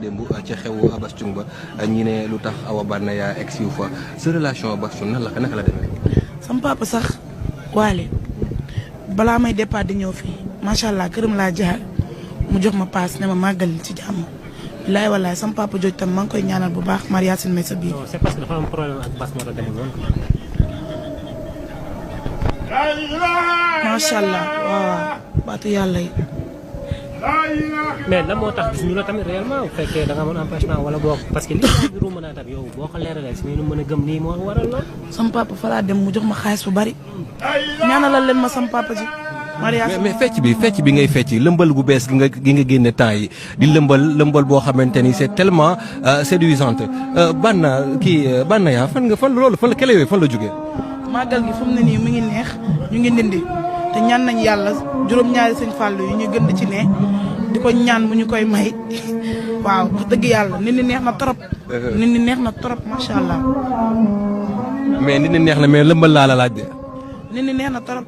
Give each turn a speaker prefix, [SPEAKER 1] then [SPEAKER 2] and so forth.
[SPEAKER 1] démb ci xewu Abass Thioung ba ñi ne lu tax Awa Banaya egg si fa sa relation Abass Thioung nan la naka la demee.
[SPEAKER 2] sama papa sax waale balaa may départ di ñëw fii macha allah këram laa jaar mu jox ma paas ne ma màggal ci jàmm. bilaay walaay sama papa jooju tam maa ngi koy ñaanal bu baax Maria Sine may sa biir.
[SPEAKER 3] non c'est parce que dafa am problème ak Bass moo tax demul woon.
[SPEAKER 2] macha allah waaw baatu yàlla yi.
[SPEAKER 3] mais lan moo tax gis ñu la tamit réellement bu fekkee da nga amoon empêchement wala boo parce que lii bi mën a tam yow boo ko leeralee si ñu mën a gëm nii moo waral lool.
[SPEAKER 2] sama papa fa laa dem mu jox ma xaalis bu bari ñaanalal leen ma sama papa ji.
[SPEAKER 1] mais fecc bi ngay fecc lëmbal gu bees gi nga génne temps yi di lëmbal boo xamante ni c'est tellement séduisante Banaya fan loolu fan la kelewee fan la jógee.
[SPEAKER 2] màggal gi fu mu ne nii mu ngi neex ñu ngi ndindi te ñaan nañ yàlla juróom-ñaari sëñ Fallou yi ñu gën di ci ne di ko ñaan mu ñu koy may waaw wax dëgg yàlla nit ñi neex na trop. nit ñi neex na trop macha allah.
[SPEAKER 1] mais nit ñi neex na mais lëmbal laa la laaj de.
[SPEAKER 2] nit ñi neex na trop.